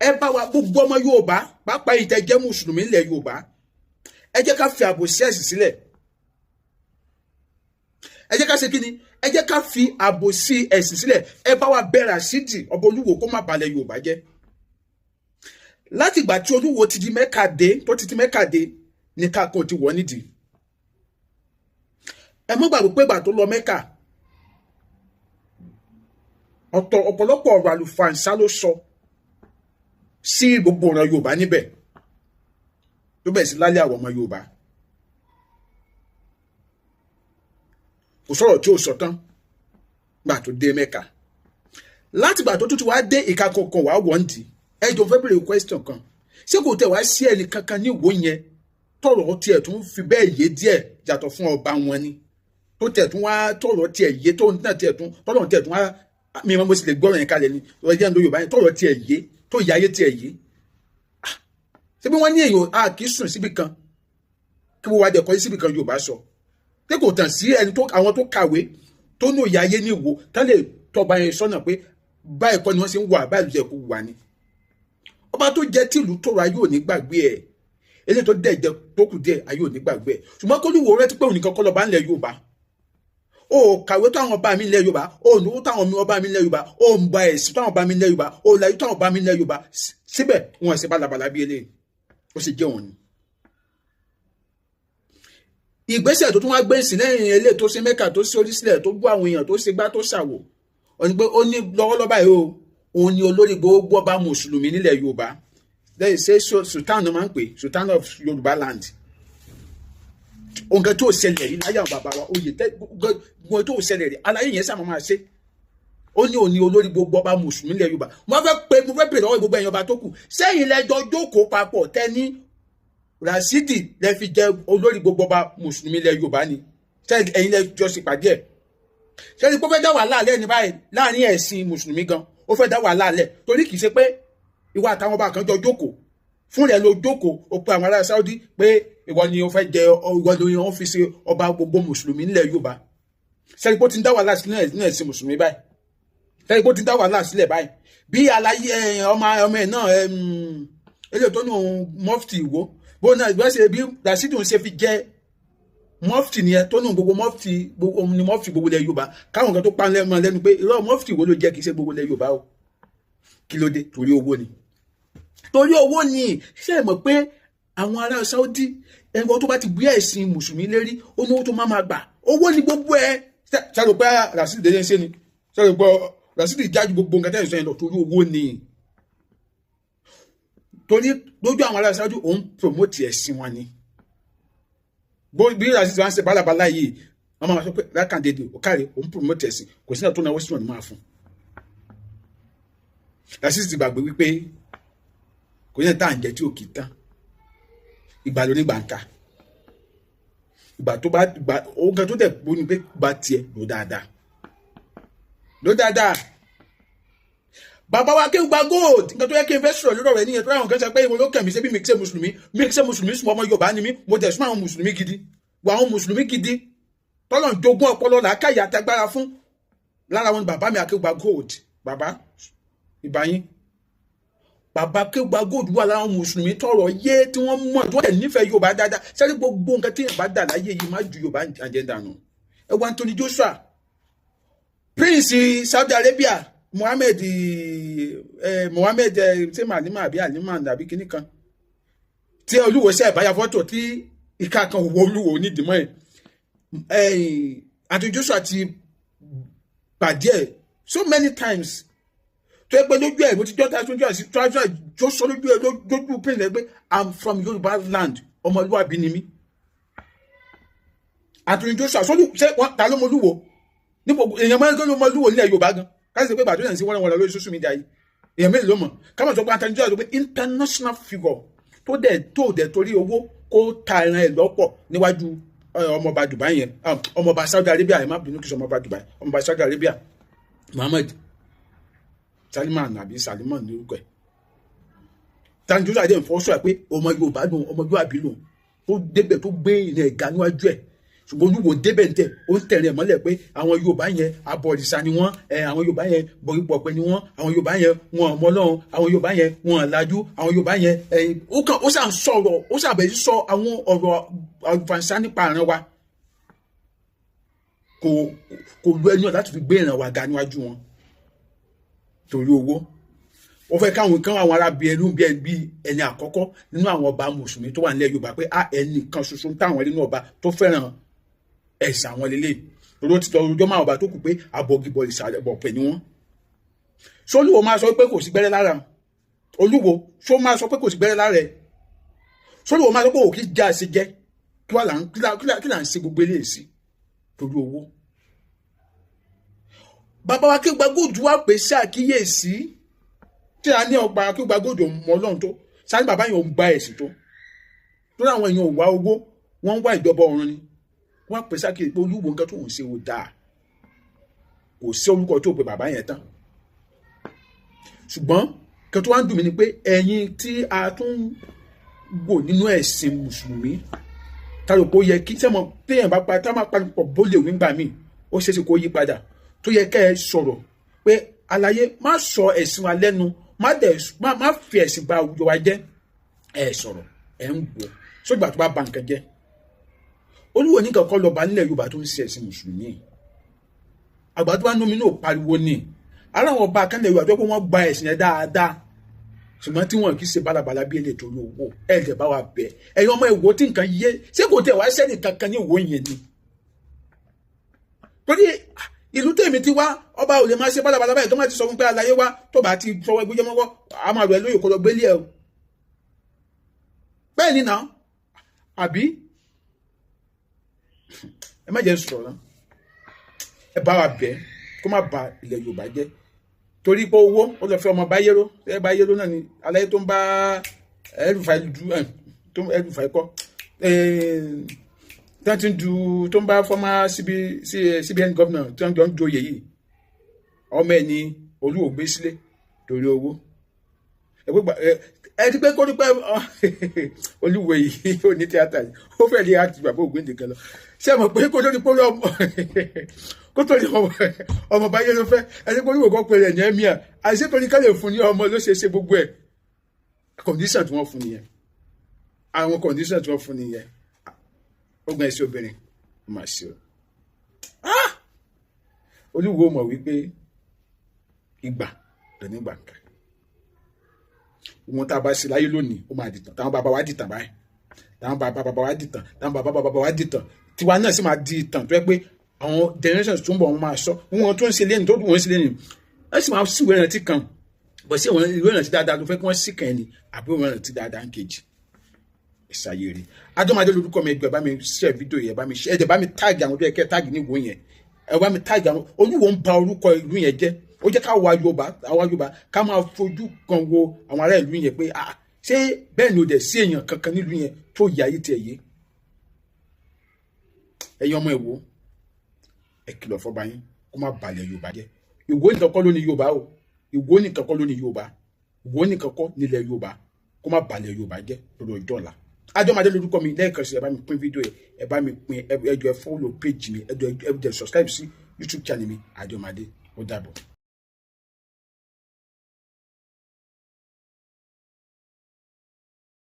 Ẹ bá wa, gbogbo ọmọ Yorùbá, pàápàá yìí tẹ́ jẹ́ mùsùlùmí ilẹ̀ Yorùbá, ẹ jẹ́ ká fi àbòsí ẹ̀sìn sílẹ̀. Ẹ jẹ́ ká ṣe kí ni? Ẹ jẹ́ ká fi àbòsí ẹ̀sìn sílẹ̀. Ẹ bá wa bẹ̀ Ràṣídì ọba Olúwo kó má balẹ̀ Yorùbá jẹ́. Láti ìgbà tí Olúwo ti di Mẹ́kà dé, tó ti di Mẹ́kà dé, ní kákan ti wọ̀ nídìí. Ẹ mọ́ gbàgbé pé ìgbà tó lọ Mẹ́kà, ọ̀tọ̀ ọ̀pọ̀lọpọ̀ ọ̀rọ̀ àlùfàǹsá ló sọ sí gbogbo ọ̀rọ̀ Yorùbá níbẹ̀, tó bẹ̀rẹ̀ sí lálẹ́ àwọn ọmọ Yorùbá. Kò sọ̀rọ̀ tí ò sọ tán gbà tó dé Mẹ́kà. Látìgbà tó tún ti wá dé, ìka kankan wàá wọ́n dì. Ẹ jọ fẹ́ bèrè question kan: ṣé kò tẹ̀ wá sí ẹnì kankan ní ìwò yẹn tọ̀rọ̀ tiẹ̀ tún fi bẹ́ẹ̀ yé díẹ̀ yàtọ̀ fún ọba wọn ni, tó tiẹ̀ tún wá tọ̀rọ̀ tiẹ̀ yé, tó náà tiẹ̀ tún tọ̀rọ̀ tiẹ̀ tún wá mi mo sì lè gbọ́rọ̀ yẹn kalẹ̀ ni ọjọ́ ìlú Yorùbá yẹn, tọ̀rọ̀ tiẹ̀ yé, tó yá ayé tiẹ̀ yé? Ṣé bí wọ́n ní èèyàn a kì í sùn síbi kan kí wọ́n wá dẹ̀ kọ́ síbi kan, Yorùbá sọ pé kò tàn sí ẹni tó àwọn tó kàwé tó ní òye ayé ní Ìwò tán lè tọba yẹn sọ́nà pé báyìí kọ́ ni wọ́n ṣe ń wà, báyìí ló yẹ kó wà ní. Ọba tó jẹ́ tìlú tọrọ, ayé ò ní gbàgbé ẹ̀. Eléyìí tó dẹ̀ jẹ tó kù díẹ̀, ayé ò ní gbàgbé ẹ̀. Ṣùgbọ́n kólúwo rẹ ti pé òun nìkan kọ́ lọ́ba ńlẹ̀ Yorùbá. O kàwé tó àwọn ọba mi ńlẹ̀ Yorùbá, o nówó tó àwọn ọba mi ńlẹ̀ Yorùbá, o ń gba ẹ̀sìn tó àwọn ọba mi ńlẹ̀ Yorùbá, o làyú tó àwọn ọba mi ńlẹ̀ Yorùbá, síbẹ̀ wọn ṣe bálabàlà bí eléyìí ó sì jẹ́ òun ni. Ìgbésẹ̀ tó tún wá gbé sí lẹ́yìn eléyìí tó ṣe Mẹ́kà, tó ṣe orí sílẹ̀, tó bú àwọn èèyàn, tó ṣe gbá, tó ṣàwò, ó ní pé ó ní lọ́wọ́lọ́wọ́ báyìí o, òun ni olórí gbogbo ọba mùsùlùmí nílẹ̀ Yorùbá. Lẹ́yìn ṣé sultan náà máa ń pè, sultan of Yorùbá land. Nǹkan tó ṣẹlẹ̀ rí láyé àwọn bàbá wa, oyè tẹ́ gbọ́n tó ṣẹlẹ̀ rí aláyé yẹn sábà máa ṣe. Ó ní òní olórí gbogbo ọba mùsùlùmí nílẹ̀ Yorùbá. Mo fẹ́ pé, mo fẹ́ bèrè lọ́wọ́ gbogbo ẹ̀yin ọba tó kù sẹ́yìn, lẹ́jọ́ jókòó papọ̀ tẹ́ni Rasidi lẹ fi jẹ olórí gbogbo ọba mùsùlùmí ilẹ̀ Yorùbá ni? Ẹ̀yin lẹ́jọ́ sì pàdé ẹ̀? Ṣé ni pé ó fẹ́ dá wàhálà lẹ́ni báyìí láàrin ẹ̀sìn mùsùlùmí gan? Ó fẹ́ dá wàhálà lẹ̀ torí kì í ṣe pé ìwà àtàwọn ọba kan jọ jókòó fún rẹ̀ ló jókòó. Ó pe àwọn ará Saudi pé ìwọ ni ó fẹ́ jẹ, ìwọ ni wọ́n fi ṣe ọba gbogbo mùsùlùmí nílẹ̀ Yorùbá. Ṣé ni pé ó ti ń dá wàhálà sílẹ̀ ní ẹ̀sìn mùsùlùmí báyìí? Ṣé ni pé ó ti ń dá wàhálà sílẹ̀ báyìí? Bí aláyé ọmọ ọmọ ẹ̀ náà, eléyìí tó ní òun mọ́fìtì Ìwó, bó náà ìgbà ṣe bí Rasidi ń ṣe fi jẹ́ mọ́fìtì nìyẹn, tó ní gbogbo mọ́fìtì, gbogbo ni mọ́fìtì gbogbo ilẹ̀ Yorùbá. Káwọn kan tó pa lẹ́nu lẹ́nu pé irọ́, mọ́fìtì Ìwó ló jẹ́, kì í ṣe gbogbo ilẹ̀ Yorùbá o. Kí ló dé? Torí owó ni, torí owó ni. Ṣé ẹ mọ̀ pé àwọn ará Saudi, ẹ̀wọ̀n tó bá ti gbé ẹ̀sìn mùsùlùmí lérí, ó ní owó tó máa gbà, owó ni gbogbo ẹ̀. Ṣáà pé Rasidi dédé ń ṣe ni? Ṣáà pé Rasidi jáde gbogbo nǹkan tẹ́lẹ̀ sọ yẹn lọ? Torí owó ni. Torí lójú àwọn ará Saudi, òun promote ẹ̀sìn wọn ni. Bí Rasidi wọn ṣe bálabàlá yìí, wọn máa sọ pé lákàndéédé òkàrẹ, òun promote ẹ̀sìn. Kò sí náà tó náwó sí wọn ni máa fún. Rasidi ti gbàgbé wípé kò ní tá à ń jẹ tí ò kì í tán. Ìgbà ló ní gbàǹkà, ìgbà tó bá gbà òun kan tó dẹ̀ gbó ni pé gba tiẹ̀ ló dáadáa, ló dáadáa. Bàbá wa kí n gba gold, nǹkan tó yẹ kí n fẹ́ sọ̀rọ̀ lórí ọ̀rọ̀ ẹ̀ nìyẹn. Tó ráwọn kan sọ pé ìwọ ló kẹ̀mí ṣe bí mi ṣe mùsùlùmí, mi ṣe mùsùlùmí, sùn ọmọ Yorùbá ni mí, mo tẹ̀ sún àwọn mùsùlùmí gidi wọ, àwọn mùsùlùmí gidi tọ́lọ̀ ń jogún ọpọlọ, làákàyè àtẹgbára fún. Lára wọn ni bàbá mi Akéwùgbà Gold. Bàbá ìbáyín, bàbá Akéwùgbà Gold wà lára àwọn mùsùlùmí tọrọ yé, tí wọ́n mọ̀, tí wọ́n dẹ̀ nífẹ̀ẹ́ Yorùbá dáadáa. Sẹ́ni gbogbo nǹkan tí Yorùbá dà láyé yìí má ju Yorùbá agenda nù. Ẹ wá Anthony Joshua, Prince Saudi Arabia, Mohammed Mohammed ṣé Malima àbí Alima àbí kíní kan tí Olúwo ṣe ìbáyà fọ́tò tí ìka kan wọ Olúwo nídìí mọ́ ẹ̀. Anthony Joshua ti pàdé ẹ̀ so many times, tó yẹ pé lójú ẹ̀ mo ti jọ́ta tó jọ́ àti tó sọ lójú ẹ̀, lójú prince ẹ̀ pé "I'm from Yorùbá land, ọmọlúwàbí ni mí." Anthony Joshua sọ́dún ṣé ta ló mọ Olúwo nípò? Èèyàn máa ń gbé ló mọ Olúwo nílẹ̀ Yorùbá gan? Káṣí pé bàtú yẹn sí wọ́n wọ́n lórí social media yìí, èèyàn mélòó ló mọ̀? Káwọn sọ pé Anthony Joshua tó pé international figure, tó dẹ̀ torí owó kó ta ẹran ẹ̀ lọ́pọ̀ níwájú ọmọọba Dubai yẹn, ọmọọba Saudi Arabia. Ẹ má bínú, kí sọ ọmọọba Dubai, ọmọọba Saudi Arabia, Muhammad Salman àbí Salman ní orúkọ ẹ̀. Anthony Joshua dẹ̀ ń fọ́ sọ pé ọmọ Yorùbá lòun, ọmọ Yorùbá lòun, tó débẹ̀ tó gbé ìrìn ẹ̀ga níwájú ẹ̀. Ṣùgbọ́n Olúwo débẹ̀ ń tẹ̀, ó ń tẹ̀rẹ̀ mọ́lẹ̀ pé àwọn Yorùbá yẹn, abọ̀rìṣà ni wọ́n ẹ, àwọn Yorùbá yẹn, bọ̀rìpọ̀pẹ̀ ni wọ́n, àwọn Yorùbá yẹn, wọn ò mọ Ọlọ́run, àwọn Yorùbá yẹn, wọn ò lajú, àwọn Yorùbá yẹn ẹ. Ó kàn ó sàn sọ̀rọ̀, ó sàbẹ̀ sọ àwọn ọ̀rọ̀ àlùfànṣá nípa àrùn wa. Kò lu ẹni náà láti fi gbé ìran wa ga níwájú wọn torí owó. Ó fẹ́ káwọn kan, àwọn arábí ẹnu bí ẹni bí ẹni àkọ́kọ́ nínú àwọn ọba mùsùlùmí tó wà nílẹ̀ Yorùbá pé a ẹnì kan ṣoṣo táwọn nínú ọba tó fẹ́ràn ẹ̀sìn àwọn lélẹ̀, torí ó ti tọ ọjọ́ máa ọba tó kù pé abọ́gibọ̀ ìsàlẹ̀ bọ̀pẹ̀ ni wọ́n. Ṣolúwo máa sọ pé kò sí gbẹ́rẹ́ lára Olúwo? Ṣó máa sọ pé kò sí gbẹ́rẹ́ lára ẹ̀? Ṣolúwo máa sọ pé òkè já ṣe jẹ́? Kí wà là ń kí là ń ṣe gbogbo eléyìí sí torí owó? Bàbá wa Akéwùgbàgold wá pè sí àkíyèsí tí a ní ọgbà Akéwùgbàgold mọ Ọlọ́run tó sáré. Bàbá yẹn ò ń gba ẹ̀sìn tó, torí àwọn èèyàn ò wá owó, wọ́n ń wá ìjọba ọ̀run ni. Wọ́n á pè sí àkíyèsí pé Olúwo, nǹkan tó ń ṣe ò dáa. Kò sí orúkọ tó pe bàbá yẹn tán. Ṣùgbọ́n kan tó wá ń dùn mí ni pé ẹ̀yin tí a tún wò nínú ẹ̀sìn mùsùlùmí, tá rò pé ó yẹ kí sẹ́mọ̀ téèyàn bá pa tá máa pa bó lè wí gbà míì, ó ṣeéṣe kó yí padà, tó yẹ kẹ́ ẹ sọ̀rọ̀ pé àlàyé má sọ ẹ̀sìn wa lẹ́nu, má dẹ̀ má fi ẹ̀sìn ba àwùjọ wa jẹ́. Ẹ sọ̀rọ̀, ẹ ń wò sógbà tó bá ba nǹkan jẹ́. Olúwo ní kankan lọ́ba nílẹ̀ Yorùbá tó ń ṣe ẹ̀sìn mùsùlùmí. Àgbà tó bá nómi náà pariwo ni. Ara àwọn ọba akẹ́lẹ̀ Yorùbá tó pé wọ́n gba ẹ̀sìn yẹn dáadáa, ṣùgbọ́n tí wọn kì í ṣe bálabàla bí eléyìí torí owó. Ẹ lè bá wa bẹ̀, ẹ̀yin ọmọ ìwò tí nǹkan yé, ṣé kò tẹ̀ wá sẹ́ni kankan ní ìwò yẹn ni? Torí ìlú tèmi ti wá, ọba ò lè máa ṣe bálabàla báyìí tó máa ti sọ fún pé àlàyé wa tó bá ti fọwọ́ ẹgbẹ́ mọ́wọ́, a máa rẹ̀ lóye kó lọ gbélé ẹ o. Bẹ́ẹ̀ ni náà, àbí? Ẹ má jẹ́ sọ̀rọ̀ náà. Ẹ bá wa bẹ̀ kó má ba ilẹ̀ Yorùbá jẹ́ torí pé owó. Ó lọ fẹ́ ọmọ Báyéró. Ẹ Báyéró náà ni aláyé tó ń bá El-Rufai du, tó El-Rufai kọ́ tí wọ́n ti ń du, tó ń bá former CBN governor tí wọ́n jọ ń joyè yìí. Ọmọ ẹ̀ ní Olúwo gbé sílé torí owó. Ẹ ti pé kó ní pẹ́ Olúwo yìí ó ní tíátà yìí, ó fẹ́ lè act bàbá Ògúndé kan lọ. Ṣé ẹ mọ̀ pé kó tó ní pé ọmọ kó tó ní ọmọ báyé ló fẹ́ ẹni pé Olúwo kan pè rẹ̀ ní emir, àìsí torí ká lè fún ní ọmọ ló ṣe ṣe gbogbo ẹ̀. Condition tí wọ́n fún nìyẹn, àwọn condition tí wọ́n fún nìyẹn. Ogun ẹ̀sìn obìnrin ó mà ṣe o. Olúwo mọ̀ wípé ìgbà lọ nígbà kan, wọn tá a bá ṣe láyé lónìí, ó máa dìtàn. Táwọn bàbá wa dìtàn báyìí, táwọn bàbá bàbá wa dìtàn, táwọn bàbá bàbá wa dìtàn, tiwa náà sì máa di ìtàn tó yẹ pé àwọn generations tó ń bọ̀, wọn máa sọ wọn tó ń ṣe lẹ́nu tó dùn wọ́n ṣe lẹ́nu, wọ́n sì máa sí ìwé ìrántí kan bọ̀ sí ìwé ìrántí dáadáa ló fẹ́ kí wọ́n sì kàn ní àbí ìwé ìrántí dáadáa ń kejì ìṣàyè rí. Adọ́mọdé lórúkọ mi. Ẹgbẹ́ bá mi share fídíò yẹn, bá mi share, ẹ dẹ̀ bá mi tag àwọn tó yẹ kẹ́ tag ní ìwò yẹn. Ẹ bá mi tag àwọn. Olúwo ń ba orúkọ ìlú yẹn jẹ́. Ó jẹ́ ká wa Yorùbá, àwa Yorùbá ká máa fojú kan wo àwọn ará ìlú yẹn pé ah, ṣé bẹ́ẹ̀ ni? Ò dẹ̀ sí èèyàn kankan nílùú yẹn tó yà ayé tiẹ̀ yé. Ẹ̀yin ọmọ Ìwó, ẹ kìlọ̀ fọba yín kó má balẹ̀ Yorùbá jẹ́. Ìwó nìkan kọ́ ló ní Yorùbá o. Ìwó nìkan kọ́ ló ní Yorùbá. Ìwó nìkan kọ́ nílẹ̀ Yorùbá. Kó má balẹ̀ Yorùbá jẹ́ lórí ọjọ́ ọ̀la. Adọ́mọdé lórúkọ mi. Lẹ́ẹ̀kan sí, ẹ bá mi pín fídíò yẹn, ẹ bá mi pín. Ẹ jọ̀ọ́, ẹ follow page mi. Ẹ jọ̀ọ́, ẹ jẹ́ subscribe sí YouTube channel mi, Adọ́mọdé. Ó dàbọ̀.